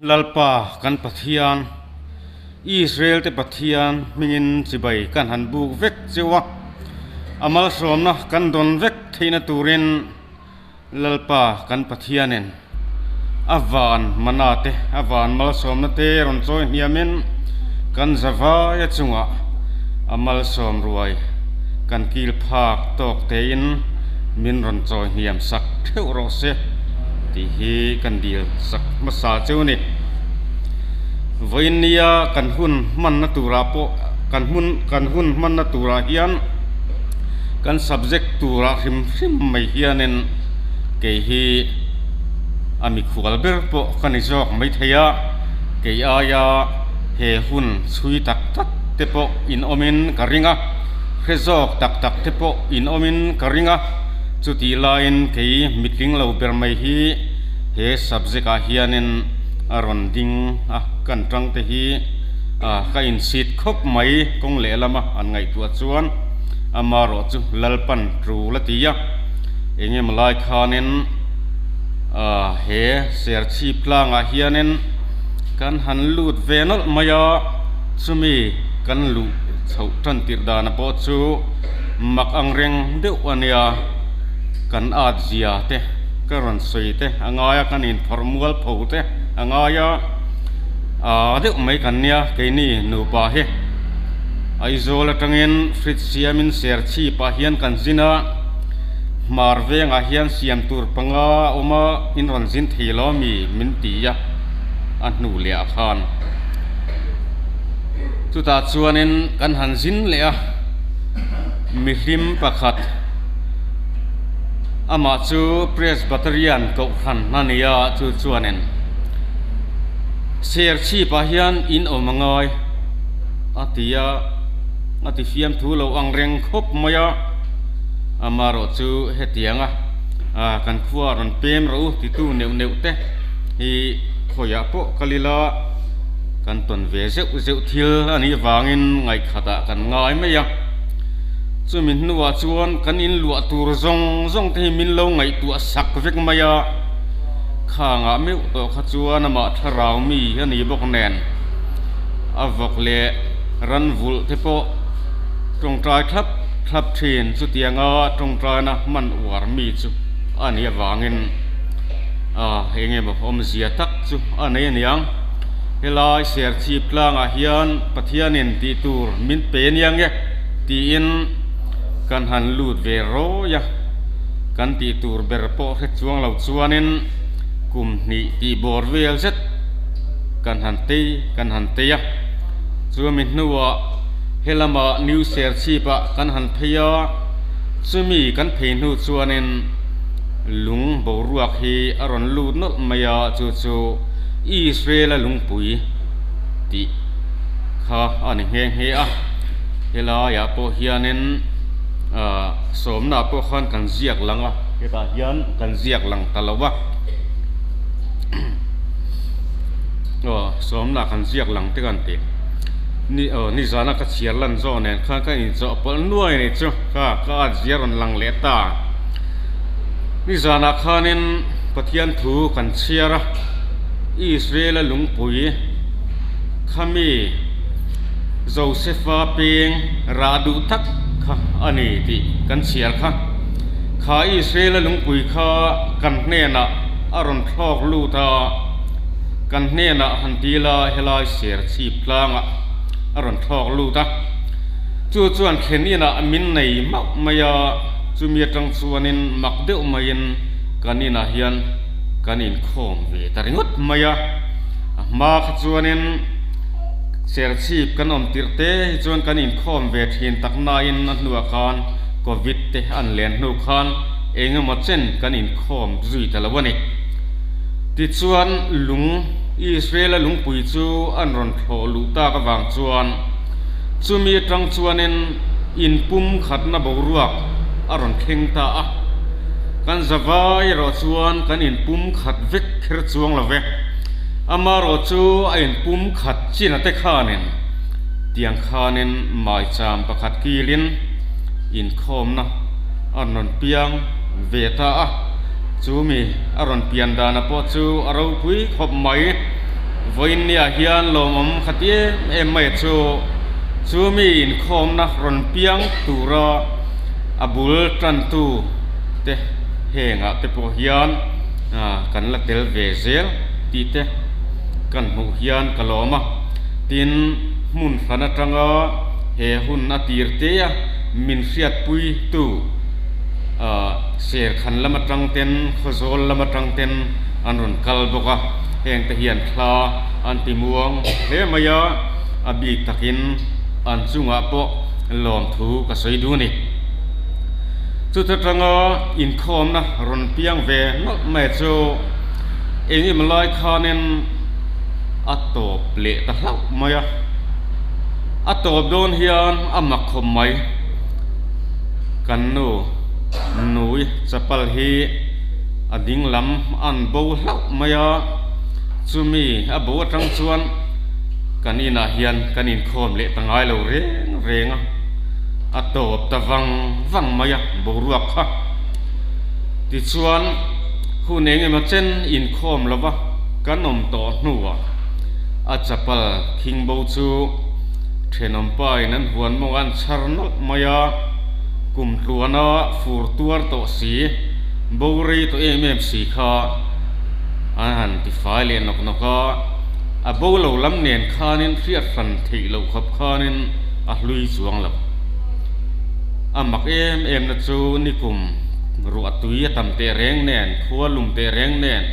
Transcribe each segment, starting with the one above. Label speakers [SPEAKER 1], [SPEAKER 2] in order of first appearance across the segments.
[SPEAKER 1] Lalpa kan Pathian, Israel-te Pathian hmingin chibai kan han buk vek cheu a, a malsawmna kan dawn vek theihna turin Lalpa kan Pathianin a van mana te, a van malsawmna te rawn chawi hniamin kan zavaia chungah a malsawm ruai kan kil phak tawk tein min rawn chawi hniam sak theuh rawh se tih hi kan dil sak hmasa cheu a ni. Vawiin nia kan hun hmanna turah pawh kan hmun kan hun hmanna turah hian kan subject turah hrim hrim mai hianin kei hi a mikhual ber pawh ka ni zawk maithei a, kei aia he hun chhui tak tak te pawh in awmin ka ring a, hre zawk tak tak te pawh in awmin ka ring a, chutih laiin kei mitling lo ber mai hi he subject ah hianin a rawn ding a, kan tang te hi ka insit khawp mai kawng lehlam a an ngaihtuah chuan amarawh chu Lalpan tul a ti a, eng emaw lai khanin he serchhip tlangah hianin kan han lut ve nawlh mai a. Chumi kan luh chhoh tan tirh dana pawh chu mak ang reng deuh a nia, kan at zia te, ka rawn sawi te a ngai a, kan inphawrh mual pho te a ngai a, aa deuh mai kan nia keini nupa hi. Aizawl atangin fridge siamin serchhip ah hian kan zin a, hmar vengah hian siam tur panga a awm a, in rawn zin thei lo ami min ti a, a hnu leh ah khan. Chutah chuanin kan han zin leh a, mihlim pakhat amah chu Presbyterian kohhran a ni a, chu chuanin Serchhip-ah hian in awm a ngai a ti a, a ti fiamthu lo ang reng khawp mai a, amaherawh chu hetiang a kan khua rawn pem rawh u titu neuh neuh te hi khawiah pawh kal ila. Kan tawn ve zeuh zeuh thil a nih vangin ngaihkhatah kan ngai mai a. Chumi hnuah chuan kan inluah tur zawng zawng te hi min lo ngaihtuah sak vek mai a. Khangah meuh tawh kha chuan amah thlarau mi a ni bawk nen a vawk leh ran vulh te pawh tawngtai thlap thlap thin chutianga tawngtaina hman uar mi chu a nih avangin eng emaw awmzia tak chu a nei a niang. Helai Serchhip tlangah hian Pathianin tih tur min pe ania nge tiin kan han lut ve rawi a, kan tih tur ber pawh hre chuang lo chuanin kum hnih tih bawr vel zet kan han tei kan han tei a. Chumi hnuah helamah New Serchhip-ah kan han phei a, chumi kan phei hnu chuanin lung boruak hi a rawn lut nawlh mai a, chu chu Israel-a lungpui tih kha a ni nghe nghe a, helaiah pawh hianin ah sawmnaah pawh khan kan ziak lang a, hetah hian kan ziak lang ta lo va, aw sawmnaah kan ziak lang te kan ti, ni aw nizana ka chhiar lan zawk nen khan ka inchawhpawlh nuai a nih chu kha ka at zia rawn lang leh ta, nizanah khanin Pathian thu kan chhiar a. Israel-a lungpui khami Josefa peng rah duh tak kha a ni tih kan chhiar kha. Kha Israel-a lungpui kha kan hnenah a rawn thlawk lut a, kan hnenah han ti la helai serchhip tlangah a rawn thlawk lut a. Chu chuan thlen inah min nei mauh mai a, chumi atang chuanin mak deuh maiin kan inah hian kan inkhawm ve ta ringawt mai a, a hma kha chuanin Serchhip kan awm tirh te hi chuan kan inkhawm ve thin tak nain a hnuah khan Covid te an len hnu khan eng emaw chen kan inkhawm zui ta lo a ni. Tichuan lung Israel-a lungpui chu an rawn thlawh luh tak avang chuan chumi atang chuanin inpum khatna boruak a rawn thleng ta a. Kan zavai erawh chuan kan inpum khat vek kher chuang lo ve. Amarawh chu a inpum khat chin a te khanin tiang khanin maicham pakhat kilin inkhawmna a rawn piang ve ta a. Chumi a rawn pian dana pawh chu a ropui khawp mai. Vawiinniah hian lawmawm khat em em mai chu chu mi inkhawmna rawn piang tura a bul tantu te hengah te pawh hian kan la tel ve zel tih te kan hmuh hian ka lawm a. Tin, hmun hran atanga he hun a tir te a min hriatpui tu Serkhan lam atang ten Khawzawl lam atang ten an rawn kal bawk a, heng te hian thla an ti muang hle mai a, a bik takin an chungah pawh lawmthu ka sawi duh a ni. Chuta tanga inkhawmna rawn piang ve nawlh mai chu eng emaw lai khanin a tawp leh ta hlauh mai a, a tawp dawn hian a mak khawp mai. Kan nu nui chapal hi a ding lam an bo hlauh mai a, chumi a bo atang chuan kan inah hian kan inkhawm leh ta ngai lo reng reng a, a tawp ta vang vang mai a boruak kha. Tichuan hun eng emaw chen inkhawm lova kan awm tawh hnuah a chapal khing bo chu thenawm pa in an huan mawng an chhar nawlh mai a, kum tluana fur tuar tawh si, bo rei tawh em em si kha an han ti fai leh nawk nawk a, a bo lo lam nen khanin hriat hran theih loh khawp khanin a hlui chuang lo. A mak em em na chu nikum ruah tui a tam teh reng nen, khua lum teh reng nen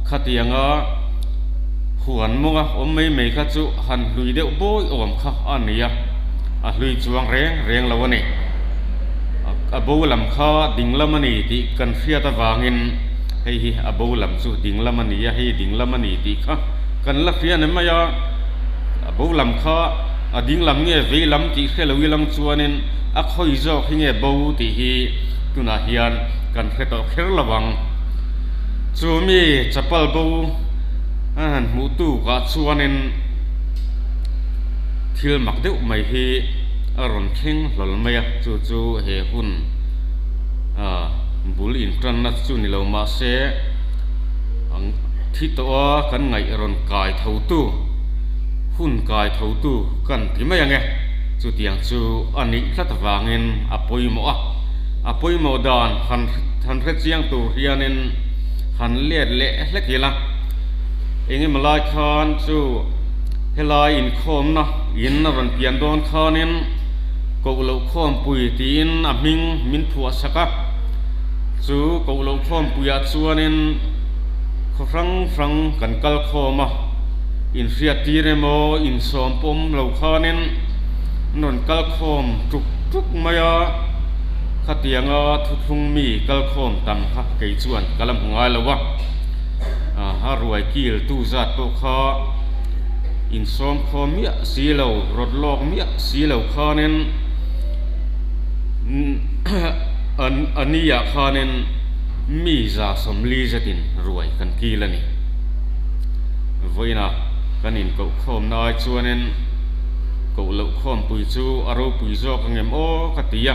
[SPEAKER 1] khatianga huan mawnga awm mai mai kha chu han hlui deuh bawi awm kha a ni a, a hlui chuang reng reng lo a ni. A bo lam kha ding lam a ni tih kan hriat avangin hei hi a bo lam chu ding lam a ni a, hei ding lam a ni tih kha kan la hria ni mai a, a bo lam kha a ding lam nge vei lam tih hre lo ilang chuanin a khawi zawk hi nge bo tih hi tunah hian kan hre tawh kher lo ang. Chu mi chapal bo a han hmuh tukah chuanin thil mak deuh mai hi a rawn thleng hlawl mai a, chu chu he hun ah bul intanna chu ni lo mahse thi tawh a kan ngaih rawn kai tho tu hun kai tho tu kan ti mai ang e, chutiang chu a nih tlat avangin a pawimawh a, a pawimawh dan han han hre chiang tur hianin han let leh hlek ila engemaw lai khan chu helai inkhawmna in a rawn pian dawn khanin koh loh khawmpui tiin a hming min phuah sak a, chu koh loh khawmpuiah chuanin khaw hrang hrang kan kal khawm a, inhriat tir emaw insawm pawm lo khanin an rawn kal khawm tuk tuk mai a, khatianga thuthlung mi kal khawm tam kha kei chuan ka la hmu ngai lo a, a ruai kil tu zat pawh kha insawm khawm miah si lo, rawt lawk miah si lo khanin a niah khanin mi 140 zetin ruai kan kil a ni. Vawiina kan inkoh khawmna ai chuanin koh loh khawmpui chu a ropui zawk ang em aw ka ti a,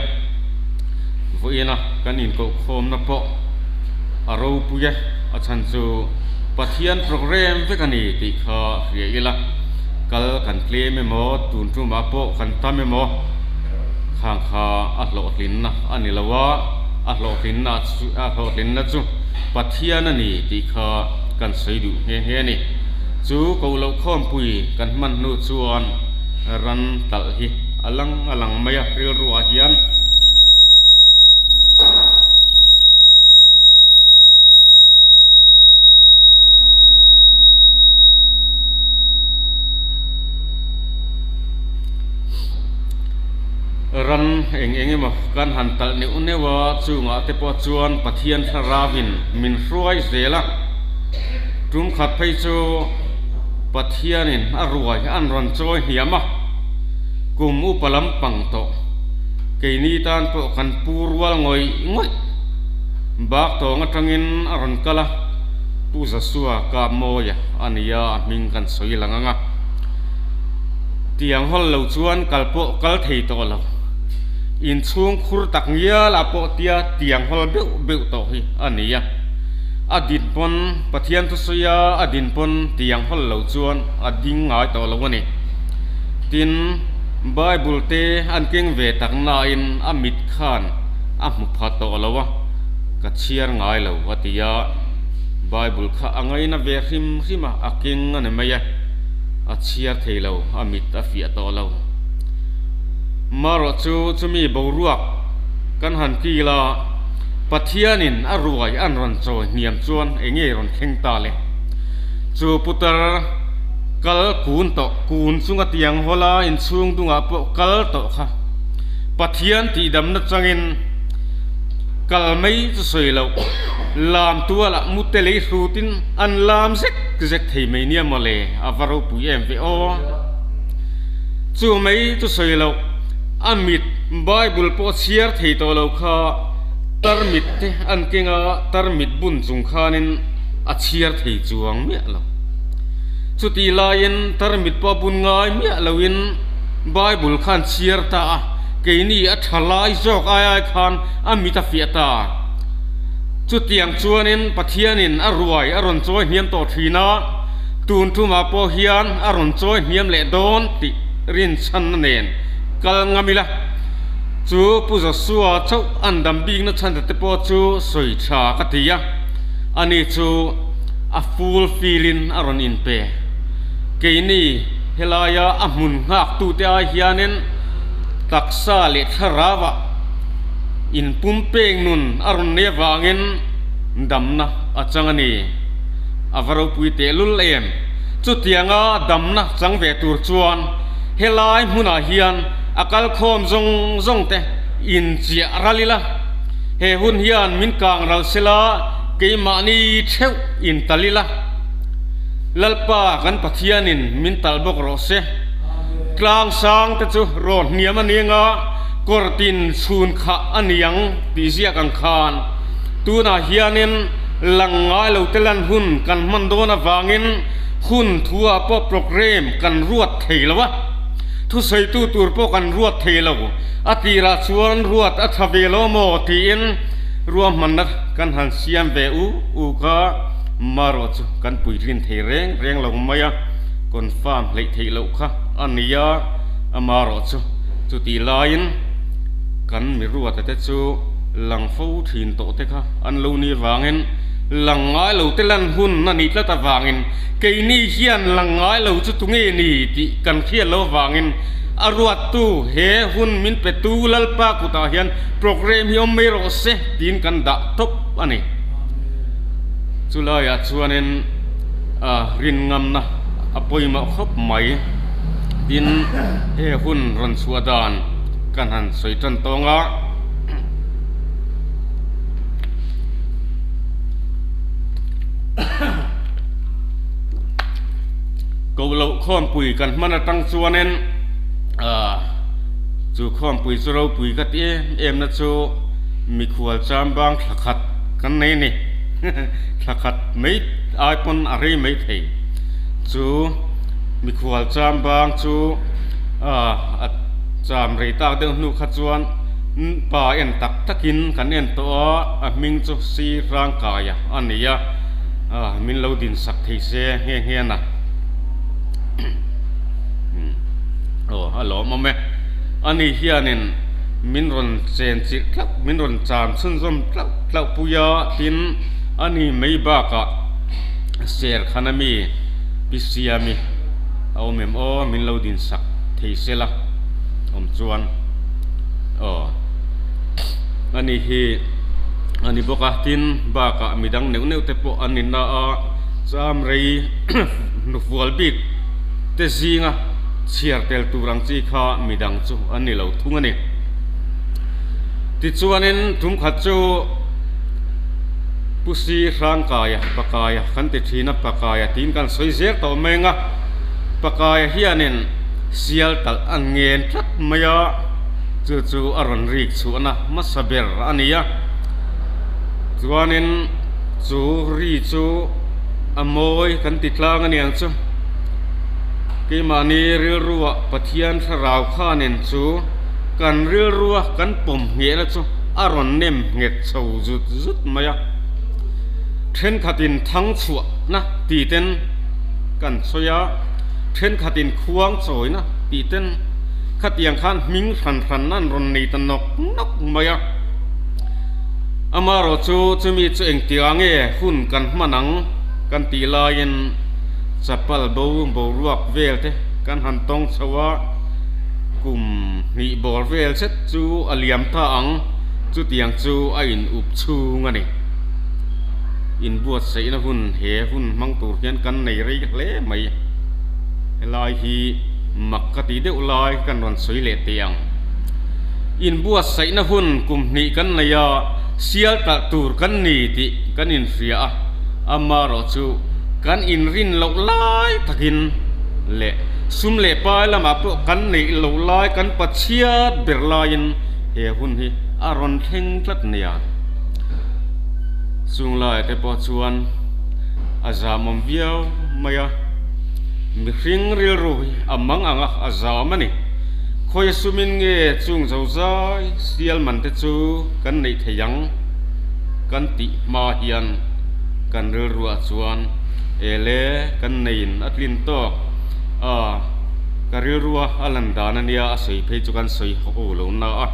[SPEAKER 1] vawiina kan inkoh khawmna pawh a ropui e, a chhan chu Pathian programme vek a ni tih kha hria ila, kal kan tlem emaw tun tumah pawh kan tam emaw khang kha a hlawhtlinna a ni lo a, a hlawhtlinna chu a hlawhtlinna chu Pathian a ni tih kha kan sawi duh nghe nghe a ni. Chu koh loh khawmpui kan hman hnu chuan ran talh hi a lang a lang mai a rilruah hian. Ran eng eng emaw kan han talh neuh neuh a, chungah te pawh chuan Pathian thlarauin min hruai zel a, tum khat phei chu Pathianin a ruai an rawn chawi hniam a, kum upa lampang tawh keini tan pawh kan pu rual ngawih ngawih. Bak tawng atangin a rawn kal a, Pu Zasua kap mawia a nia a hming kan sawi lang ang a. Tiang hawl lo chuan kal pawh kal thei tawh lo. Inchhung khur tak ngial ah pawh tia tiang hawl beuh beuh tawh hi a ni a. A din pawn Pathian thusawi a, a din pawn tiang hawl lo chuan a ding ngai tawh lo a ni. Tin, Bible te an keng ve tak nain a mit khan a hmu pha tawh lo a, ka chhiar ngai lo a ti a. Bible kha a ngaina ve hrim hrim a, a keng a ni mai e. A chhiar thei lo, a mit a fiah tawh lo. Marawh chu chumi boruak kan han kil a, Pathianin a ruai an rawn chawi hniam chuan eng nge rawn thleng ta le? Chu putar kal kun tawh, kun chunga tiang hawl a inchhung dungah pawh kal tawh kha Pathian tihdamna changin kal mai chu sawi loh, lam tualah mute lei hrutin an lam zek zek thei mai nia mawle, a va ropui em ve aw. Chu mai chu sawi loh, a mit Bible pawh chhiar thei tawh lo kha tarmit te an keng a, tarmit bun chung khanin a chhiar thei chuang miah lo. Chutih laiin tarmit pawh a bun ngai miah loin Bible khan chhiar ta a, keini a tha lai zawk ai ai khan a mit a fiah ta. Chutiang chuanin Pathianin a ruai a rawn chawi hniam tawh thin a, tun thumah pawh hian a rawn chawi hniam leh dawn tih rinchhanna nen kal ngam ila. Chu Pu Joshua chauh an dam bikna chhante te pawh chu sawi tha ka ti a, ani chu a full fill in a rawn inpe. Keini helaia a hmun nghak tute ai hianin taksa leh thlarau ah inpum peng nun a rawn nei avangin damna a chang a ni. A va ropui tehlul em? Chutianga damna chang ve tur chuan helai hmunah hian a kalkhawm zawng zawng te inchiah ral ila, he hun hian min kang ral sela keimahni theuh intal ila, Lalpa kan Pathianin min talh bawk rawh se. Tlang sang te chu rawn hniam a ning a, kawr tin chhun khah a ni ang tih ziak ang khan tunah hianin lang ngai lo te lan hun kan hman dawn avangin hun thuah pawh programme kan ruat thei lo a. Thusawitu tur pawh kan ruat thei lo, a tirah chuan ruat a tha ve lo maw tiin ruahmanna kan han siam ve u uk a, marawh chu kan puitlin thei reng reng lo mai a, confirm hleih theih loh kha a ni a, amarawh chu chutih laiin kan mi ruata te chu lang fo thin tawh te kha an lo ni vangin lang ngai lo te lan hun a nih tlat avangin Keini hian lang ngai lo chu tunge ni tih kan hriat lo avangin a ruattu he hun min petu Lalpa kutah hian programme hi awm mai rawh se tiin kan dah tawp a ni. Chulaiah chuanin rin ngamna a pawimawh khawp mai. Tin, he hun rawn chhuah dan kan han sawi tan tawng a. Koh loh khawmpui kan hman atang chuanin chu khawmpui chu ropui ka ti em em na chu mikhual chambang thla khat kan nei a ni thla khat mai ai pawn a rei mai thei chu mikhual chambang chu a cham rei tak deuh hnu kha chuan pa en tak takin kan en tawh a a hming chu si hrangkaia a ni a min lo din sak thei se nghe nghe na aw a lawm awm e ani hianin min rawn chen chilh tlauh min rawn cham chhunzawm tlauh tlauh pui a tin ani mai bakah ser khan ami pi siami a awm em aw min lo din sak thei se la awm chuan aw ani hi a ni bawk a tin bakah midang neuh neuh te pawh an ni na a cham rei hnufual bik te zinga chhiar tel tur ang chi kha midang chu an ni lo thung a ni. Tichuanin tum khat chu Pu Si Hrangkaia Pakaia kan ti thin a Pakaia tiin kan sawi zel tawh mai ang a Pakaia hianin sial talh a ngen tlat mai a chu chu a rawn rik chhuahna hmasa ber a ni a chuanin chu ri chu a mawi kan ti tlang a niang chu keimahni rilruah Pathian thlarau khanin chu kan rilrua kan pawm nghehna chu a rawn nem nghet chho zut zut mai a. Thenkhatin thangchhuahna tih ten kan sawi a, thenkhatin khuang chawina tih ten khatiang khan hming hran hran an rawn nei ta nawk nawk mai a. Amaherawh chu chumi chu engtiang nge hun kan hman ang kan tih laiin chapal bo boruak vel te kan han tawng chho a, kum hnih bawr vel zet chu a liam ta ang, chutiang chu a in up chhung a ni. Inbuatsaihna hun he hun hmang tur hian kan nei rei hle mai. Helai hi mak ka tih deuh lai kan rawn sawi leh teh ang. Inbuatsaihna hun kum hnih kan nei a, sial talh tur kan ni tih kan inhria a, amaherawh chu kan inrin loh lai takin leh sum leh pai lamah pawh kan neih loh lai kan pachhiat ber laiin he hun hi a rawn thleng tlat nia. Chung laiah te pawh chuan a zamawm viau mai a, mihring rilru hi a mang ang a, a zam a ni. Khawi sumin nge chung zozai sial man te chu kan neih thei ang kan tih hma hian kan rilruah chuan ele kan neiin a tlin tawk a, ka rilrua a lan dan a nia a sawi phei chu kan sawi ho lo na a,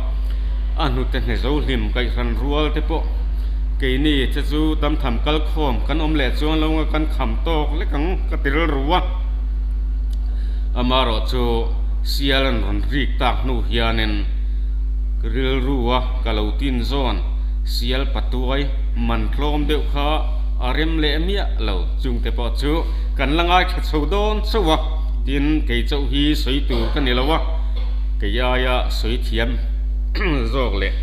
[SPEAKER 1] a hnute hne zo hlim kaihhran rual te pawh keini che chu tamtham kal khawm kan awm leh chuan lo nga kan kham tawk lek ang ka ti rilru a, amaherawh chu sial an rawn rik tak hnu hianin rilrua ka lo tin zawn sial patuai man tlawm deuh kha a rem leh miah lo chungte pawh chu kan la ngaithla chho dawn chauh a, tin kei chauh hi sawi tur ka ni lo a, kei aia sawi thiam zawk leh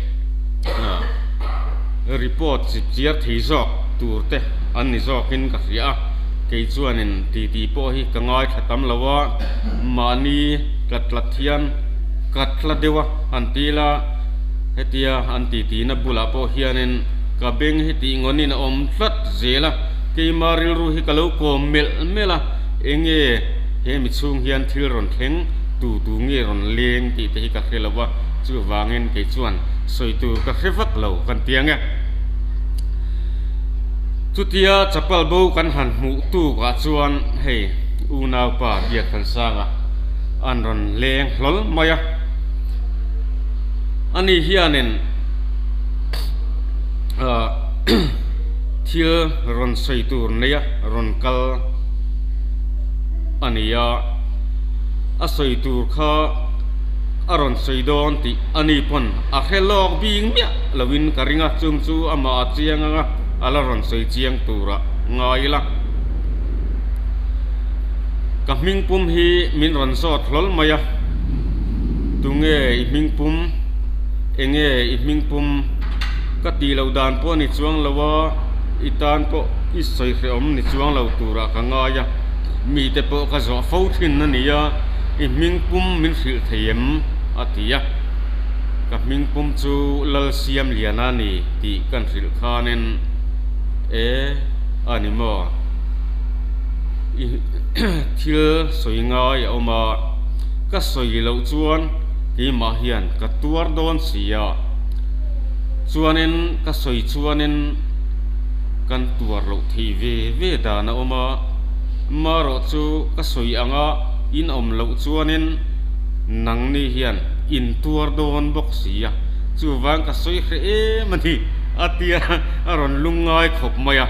[SPEAKER 1] report chip chiar thei zawk tur te an ni zawkin ka hria a, kei chuanin titi pawh hi ka ngaithla tam lo a, mahni tlat tlat hian ka tla deuh a han ti ila hetia an titi na bulah pawh hianin ka beng hi tih ngawnin a awm tlat zel a, keima rilru hi ka lo kawm melh melh a, enge he mi chhung hian thil rawn thleng tu tu nge rawn leng tih te hi ka hre lo a, chuvangin kei chuan sawi tur ka hre vak lo kan ti ang e. Chutia chapal bo kan han hmuh tuk ah chuan hei unaupa Biakthansanga an rawn leng hlawl mai a, ani hianin ah thil rawn sawi tur nei a rawn kal a ni a, a sawi tur kha a rawn sawi dawn tih ani pawn a hre lawk bik miah loin ka ring a, chung chu amah a chiang ang a, a la rawn sawi chiang turah ngai ila. Ka hming pum hi min rawn zawt hlawl mai a, tunge i hming pum, enge i hming pum ka tih loh dan pawh a ni chuang lo a, i tan pawh i sawi hrehawm ni chuang lo turah ka ngai a, mite pawh ka zawh fo thin a ni a, i hming pum min hrilh thei em? a ti a, ka hming pum chu Lalsiamliana a ni tih kan hrilh khanin e a ni maw? I thil sawi ngai a awm a, ka sawi loh chuan keimah hian ka tuar dawn si a, chuanin ka sawi chuanin kan tuar loh thei ve ve dan a awm a, marawh chu ka sawi anga in awm loh chuanin nangni hian in tuar dawn bawk si a, chuvang ka sawi hreh em a ni a tia a rawn lungngai khawp mai a.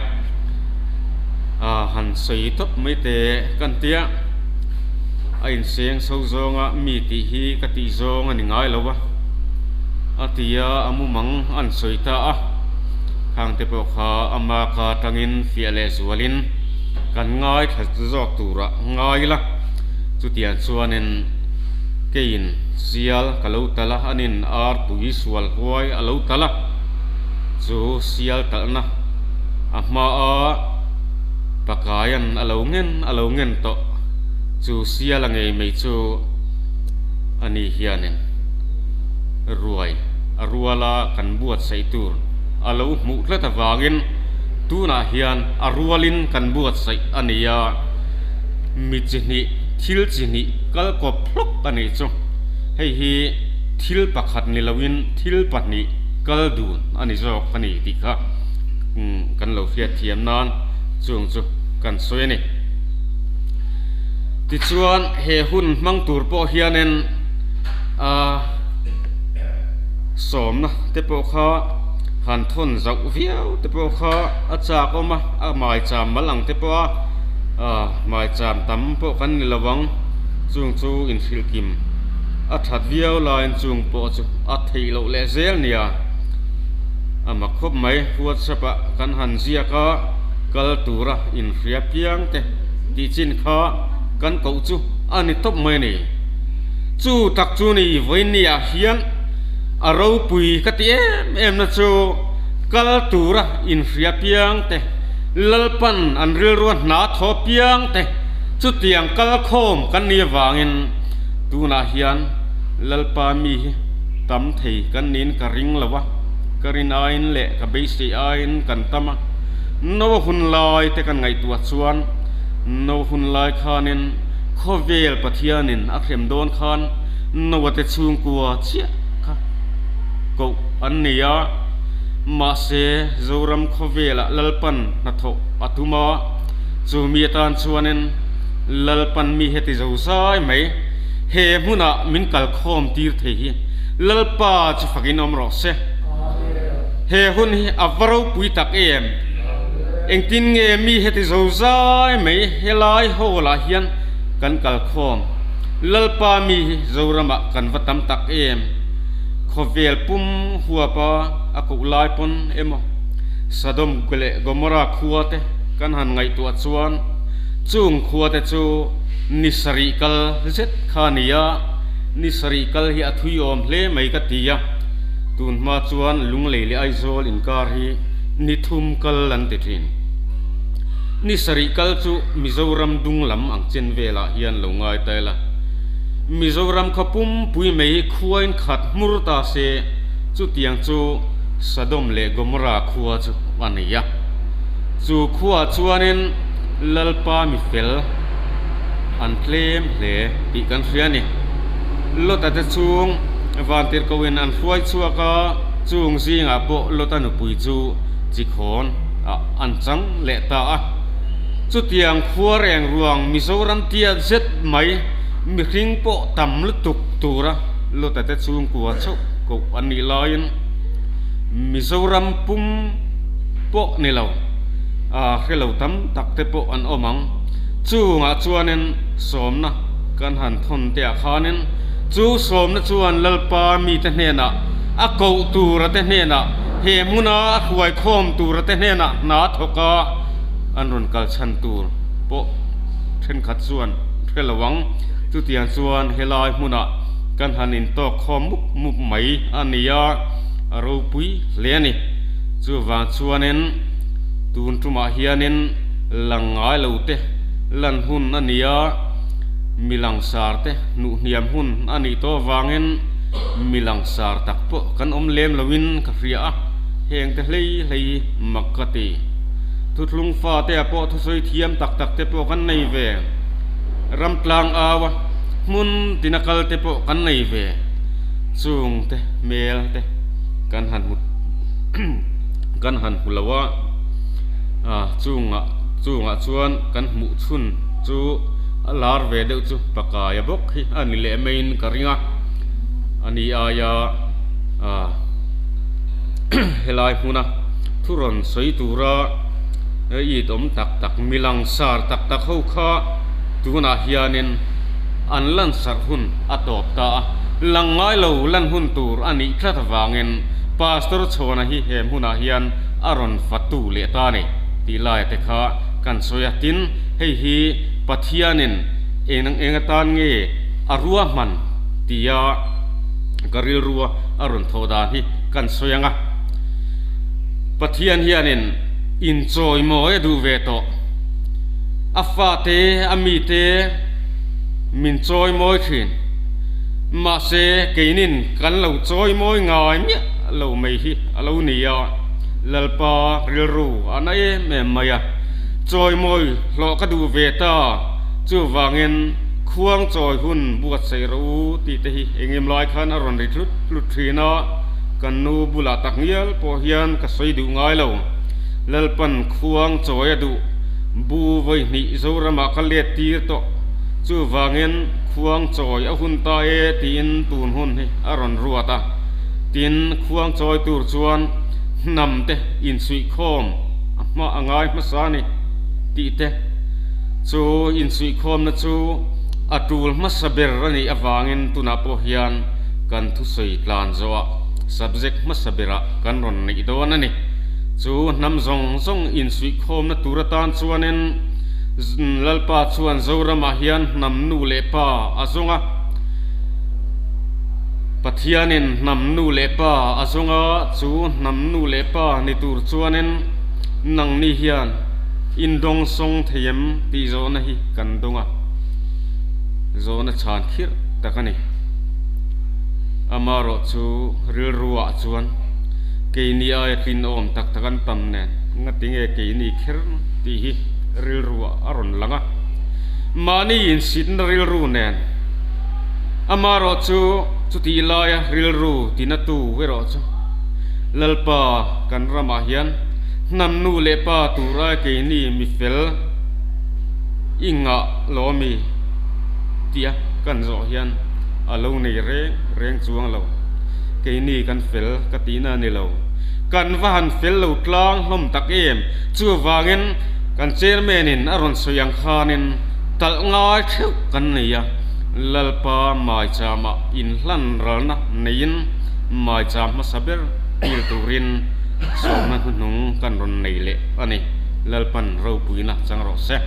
[SPEAKER 1] A han sawi tawp mai teh kan tia a inseng so zawnga mi tih hi ka tih zawng a ni ngai lo a a ti a a mumang an sawi ta a khang te pawh kha ama ka tangin fiah leh zualin kan ngaithla zawk turah ngai ila chutiang chuanin keiin sial ka lo tal a anin ar pui sual huai a lo tal a chu sial talhna. A hmaa Pakaian a lo ngen a lo ngen tawh chu sial a ngei mai chu a ni hianin ruai a ruala kan buatsaih tur a lo hmuh tlat avangin tunah hian a rualin kan buatsaih a ni a, mi chi hnih thil chi hnih kal kawp hlawk a nih chu. Hei hi thil pakhat ni loin thil pahnih kal dun a ni zawk a ni tih kha. kan lo hriat thiam nan chung chu kan sawi a ni. Tichuan he hun hmang tur pawh hianin a sawmna te pawh kha han thawn zauh viau te pawh kha a chak awm a, a maicham mal ang te pawh a, ah maicham tam pawh kan ni lo ang, chung chu inhrilh kim a that viau laiin chung pawh chu a theih loh leh zel nia. A mak khawp mai, WhatsApp ah kan han ziak a, kal tura inhria piang te tih chin kha kan koh chu a ni tawp mai a ni. Chu tak chu ni vawinia hian a ropui ka ti em em na chu kal tura inhria piang te, Lalpan an rilrua hna thaw piang te chutiang kal khawm kan ni avangin tunah hian Lalpa mi hi tam thei kan niin ka ring lo a, ka rin aiin leh ka beisei aiin kan tam a. Noa hun lai te kan ngaihtuah chuan Noa hun lai khanin Khawvel Pathianin a hrem dawn khan Noa te chhungkua chiah kha koh an nei a, mahse Zoram khawvelah Lalpan hnathawh a tum a, chu mi atan chuanin Lalpan mi heti zo zai mai, he hmunah min kalkhawm tir thei hi Lalpa chu fakin awm rawh se. He hun hi a va ropui tak em? Engtin nge mi heti zo zai mai helai hall ah hian kan kalkhawm? Lalpa mi hi Zoramah kan va tam tak em? Khawvel pum huapa a koh lai pawn emaw Sodom leh Gomorrah khua te kan han ngaihtuah chuan chung khua te chu ni sarih kal zet kha a ni a, ni sarih kal hi a thui awm hle mai ka ti a, tun hma chuan Lunglei leh Aizawl inkar hi ni thum kal an ti thin. Ni sarih kal chu Mizoram dung lam ang chen velah hian lo ngai ta ila. Mizoram khaw pumpui mai hi khuain khat hmur ta se, chutiang chu Sodom leh Gomorrah khua chu a ni a. Chu khuaah chuanin Lalpa mi fel an tlem hle tih kan hria a ni. Lota te chung vantirhkohin an hruai chhuak a, chung zingah pawh Lota nupui chu chikhawn ah an chang leh ta a. Chutiang khua reng ruang Mizoram tiat zet mai mihring pawh tam lutuk tura Lota te chhungkua chauh koh an nih laiin Mizoram pum pawh ni lo a hre lo tam tak te pawh an awm ang. Chungah chuanin sawmna kan han thawn te ah khanin chu sawmna chuan Lalpa mite hnenah a koh tura te hnenah he hmuna a hruai khawm tura te hnenah hna thawk a an rawn kal chhan tur pawh thenkhat chuan hre lo ang. Chutiang chuan helai hmunah kan han intawk khawm mup mup mai a ni a, a ropui hle a ni. Chuvang chuanin tun tumah hianin lang ngai lo te lan hun a ni a, mi langsar te hnuh hniam hun a nih tawh avangin mi langsar tak pawh kan awm lem loin ka hria a, heng te hlei hlei hi mak ka ti. Thuthlung fate ah pawh thusawi thiam tak tak te pawh kan nei ve, ram tlang au a hmun tina kal te pawh kan nei ve, chung te hmel te kan han hmu kan han hmu lo a, ah chungah chungah chuan kan hmuh chhun chu a lar ve deuh chu pakaia bawk hi a ni leh maiin ka ring a, a ni aia ah helai hmuna thu rawn sawi tura it awm tak tak mi langsar tak tak ho kha tunah hianin an lansarh hun a tawp ta a, lang ngai lo lan hun tur a nih tlat avangin Pastor Chhawna hi he hmunah hian a rawn fatu leh ta a ni tih laia te kha kan sawi a, tin hei hi Pathianin eng eng atan nge a ruahman tia ka rilrua a rawn thawh dan hi kan sawi ang a. Pathian hianin inchawimawi a duh ve tawh. A fate, a mite min chawimawi thin. Mahse, keinin kan lo chawimawi ngai miah lo mai hi a lo ni a, Lalpa rilru a na em em mai a. Chawimawi hlawh ka duh ve ta, chuvangin khuang chawi hun buatsaih rawh u tih te hi engem lai khan a rawn ri tlut tlut thin a. Kan nu bulah tak ngial pawh hian ka sawi duh ngai lo. Lalpan khuang chawi a duh bu vawi hnih Zoramah ka let tir tawh. Chuvangin khuang chawi a hun ta e tiin tun hun hi a rawn ruat a. Tin, khuang chawi tur chuan hnam te insuihkhawm a hma a ngai hmasa a ni tih te chu insuihkhawmna chu a tul hmasa ber a nih avangin tunah pawh hian kan thusawi tlan zawhah subject hmasa berah kan rawn neih dawn a ni. Chu hnam zawng zawng insuihkhawmna tur atan chuanin Lalpa chuan Zoramah hian hnam nu leh pa a zawng a. Pathianin hnam nu leh pa a zawng a, chu hnam nu leh pa ni tur chuanin nangni hian indawng sawng thei em tih zawhna hi kan dawng a, zawhna chhan khirh tak a ni. Amaherawhchu rilruah chuan keini aia tlinawm tak tak an tam nen ngatinge keini kher tih hi rilruah a rawn lang a, mahni insitna rilru nen amaherawhchu chutih laia rilru tinatu erawh chu Lalpa kan ramah hian hnam nu leh pa tura keini mi fel i ngah lawmi tia kan zawh hian a lo nei reng reng chuang lo. Keini kan fel ka tihna a ni lo. Kan va han fel lo tlang hlawm tak em? Chuvangin kan chairman in a rawn sawi ang khanin talh ngai theuh kan nei a, Lalpa maichama inhlan ralna neiin maicham hmasa ber kil turin sawmna hnuhnung kan rawn nei leh a ni. Lalpan ropuina chang rawh se.